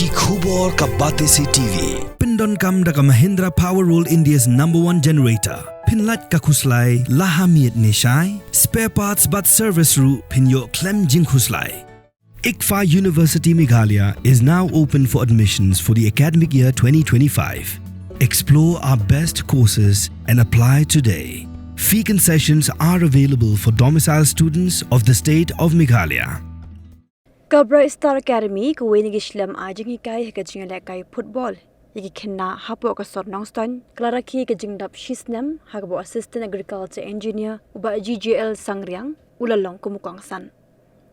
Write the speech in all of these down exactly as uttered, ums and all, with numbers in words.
Ki khubor ka Batesi T V. Pyndonkam da ka Mahindra Power World, India's number one generator. Pynlait ka khuslai la ha miet ne shai. Spare parts bad service ruh pynïoh khlem jingkhuslai. ICFAI University Meghalaya is now open for admissions for the academic year twenty twenty-five. Explore our best courses and apply today. Fee concessions are available for domicile students of the state of Meghalaya. Ka Bright Star Academy, kawei na ki shlem ai jinghikai ha ka jingïalehkai football ïa ki khynnah hapoh ka sor Nongstoiñ, ka la rakhe ka jingdap shisnem ha kaba u Assistant Agriculture Engineer, u Bah G J L Sangriang, u la long kum u kongsan.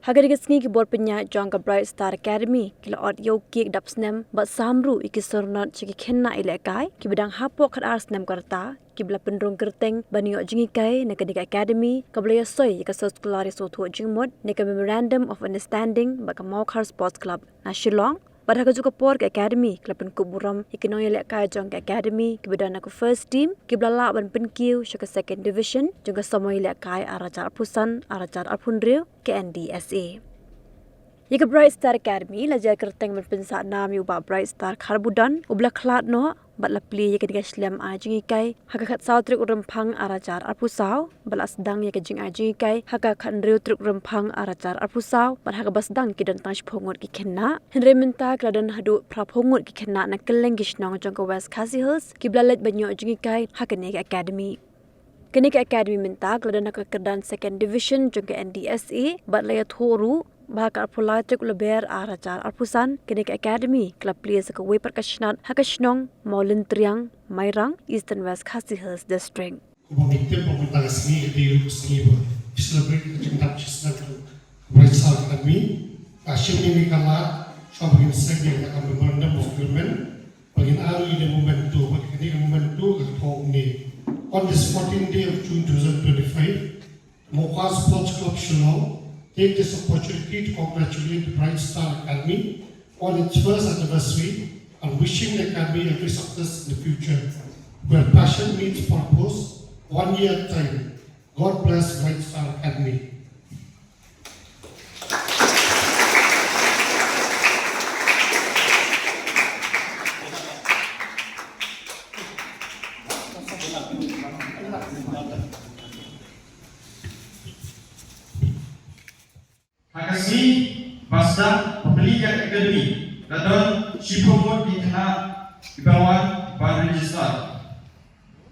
Ha kane ka sngi ki bor pynïaid jong ka Bright Star Academy ki la ot ïa u cake dap snem bad sam ruh ïa ki syrnod sha ki khynnah ïalehkai kiba dang hapoh khatar snem ka rta, kiba la pynrung kyrteng ban ïoh jinghikai na kane ka academy, kaba la ïasoi ïa ka soskular ïasngewthuh jingmut ne ka Memorandum of Understanding bad ka Mawkhar Sports Club na Shillong. Bad ha kajuh ka por ka academy ka la pynkup burom ïa ki nongïalehkai jong ka academy kiba don na ka first team, kiba la lah ban pynkiew sha ka second division jong ka samoi ïalehkai ar hajar arphew san ar hajar arphew hynriew, ka N D S A. Ïa ka Bright Star Academy la jia kyrteng ban pynsah nam ïa u Bah Bright Star Kharbudon, uba la khlad noh bad la plie ïa kane ka shlem ai jinghikai ha ka khatsaw tarik u Rymphang ar hajar arphew saw, bad la sdang ïa ka jingai jinghikai ha ka khathynriew tarik u Rymphang ar hajar arphew saw, bad ha kaba sdang ki don tang shiphew ngut ki khynnah. Hynrei mynta ki la don haduh phraphew ngut ki khynnah na kylleng ki shnong jong ka West Khasi Hills kiba la leit ban ïoh jinghikai ha kane ka academy. Kane ka academy mynta ka la don ha ka kyrdan second division jong ka N D S A, bad la ïathuh ruh ba ha ka arphew lai tarik u Lber ar hajar arphew san, kane ka academy ka la plie sa kawei pat ka shnat ha ka shnong Mawlyntriang, Mairang, Eastern West Khasi Hills District. Kumba ngi tip ba mynta ka sngi ka dei ruh ka sngi ba ngi celebrate ka jingdap shisnem ka Bright Star Academy. Ka shim ïa ngi ka lad shuwa ba ngin seng ïa ka Memorandum of Agreement. Ba ngin ai ïa ka memento, ba kane ka memento ka thoh ne. On this fourteenth day of June two thousand twenty-five, Mawkhar Sports Club Shillong take this opportunity to congratulate the Bright Star Academy on its first anniversary and wishing the academy every success in the future. Where passion meets purpose, one year at a time. God bless Bright Star Academy. Ha ka sngi ba sdang ban plie ïa ka academy, la don shiphew ngut ki khynnah kiba wan ban register.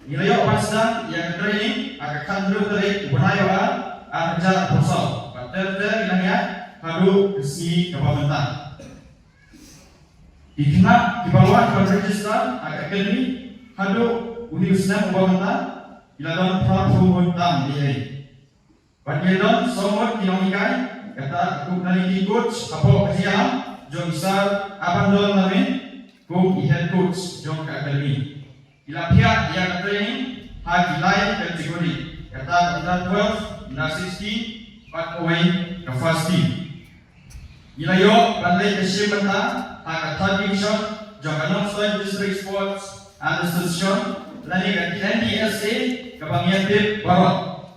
Ngi la ïoh ban sdang ïa ka training ha ka khathynriew tarik u bnai ba ar, ar hajar arphew saw. Bad ter ter ngi la ïaid haduh ka sngi kaba mynta. Ki khynnah kiba wan ban register ha ka academy haduh une u snem uba mynta, ki la don phraphew ngut tam ïa. Bad ngi don saw ngut ki nonghikai, kata ka kum na ki coach hapoh ka jingïalam jong i Sir Abandon Lamin kum i head coach jong ka academy. Ki la phiah ïa ka training ha ki lai category, kata ka under twelve, under sixteen, bad kawei ka first team. Ngi la ïoh ban leit ka shim bynta ha ka third division jong ka Nongstoiñ District Sports and Association lane ka N D S A kaba ngi ïa tip baroh.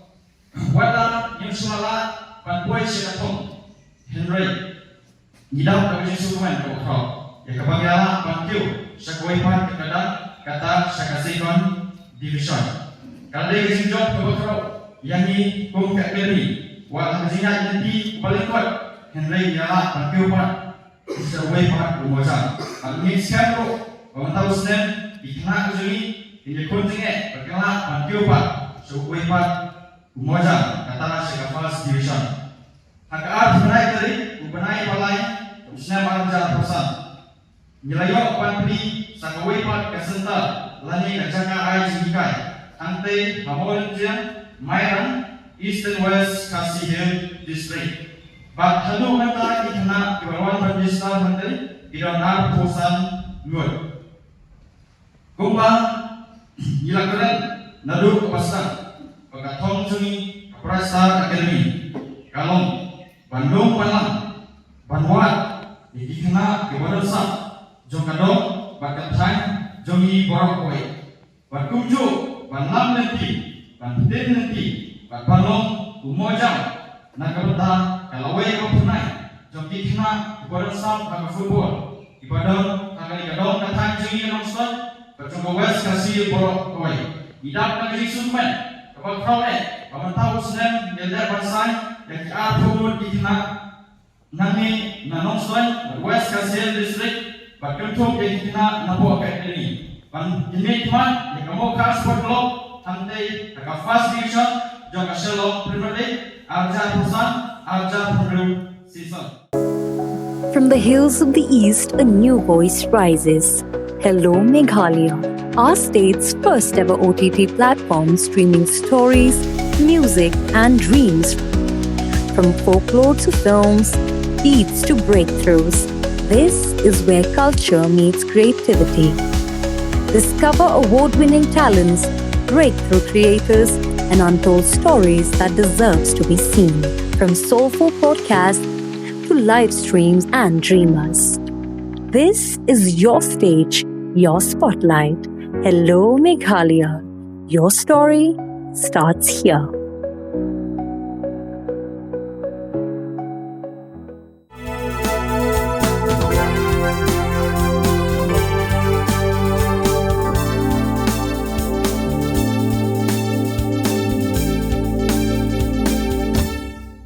Wat la ngim shym la lah ban poi sha ka thong, hynrei ngi dap da ka jingsngewkmen kaba khraw ïa kaba ngi la lah ban kiew sha kawei pat ka kyrdan, kata sha ka second division. Ka dei ka jingjop kaba khraw ïa ngi kum ka academy, wat la ka jingïaid lynti kaba lyngkot, hynrei ngi la lah ban kiew pat sha kawei pat u mawjam. Bad ngin skhem ruh ba mynta u snem ki khynnah ka jong ngi kin ïakhun jingeh bad kin lah ban kiew pat sha kawei pat u mawjam, kata sha ka first division. Ha ka arphew lai tarik u bnai ba lai u snem ar hajar arphew san, ngi la ïoh ban plie sa kawei pat ka centre lane ka jaka ai jinghikai hangtei ha Mawlyntriang, Mairang, Eastern West Khasi Hills District. Bad haduh mynta ki khynnah kiba la wan ban register hangtei ki don arphew san ngut. Kumba ngi la kren naduh kaba sdang, ba ka thong jong ngi ka Bright Star Academy ka long ban long ban lam, ban wad ïa ki khynnah kiba don sap jong ka dong bad ka thaiñ jong ngi baroh kawei. Bad kumjuh ban lam lynti, ban pynlong lynti, bad ban long u mawjam na ka bynta ka lawei ka pyrnai jong ki khynnah kiba don sap ha ka football. Ki ba don ha kane ka dong ka thaiñ jong ngi Nongstoiñ bad jong ka West Khasi Hills baroh kawei. Ngi dap na ka jingsngewkmen kaba khraw eh ba mynta u snem ngin leh ban saiñ ïa ki arphew ngut ki khynnah nangne na Nongstoiñ bad West Khasi Hills District bad kynthup ïa ki khynnah napoh academy ban ïa mih khmat ïa ka Mawkhar Sport Club hangtei ha ka first division jong ka Shillong Premier League arhajar arphew san arhajar arphew hynriew season. From the hills of the East, a new voice rises. Hello, Meghalaya, our state's first ever O T T platform streaming stories, music, and dreams. From folklore to films, beats to breakthroughs, this is where culture meets creativity. Discover award winning talents, breakthrough creators, and untold stories that deserves to be seen. From soulful podcasts to live streams and dreamers. This is your stage, your spotlight. Hello, Meghalaya. Your story starts here.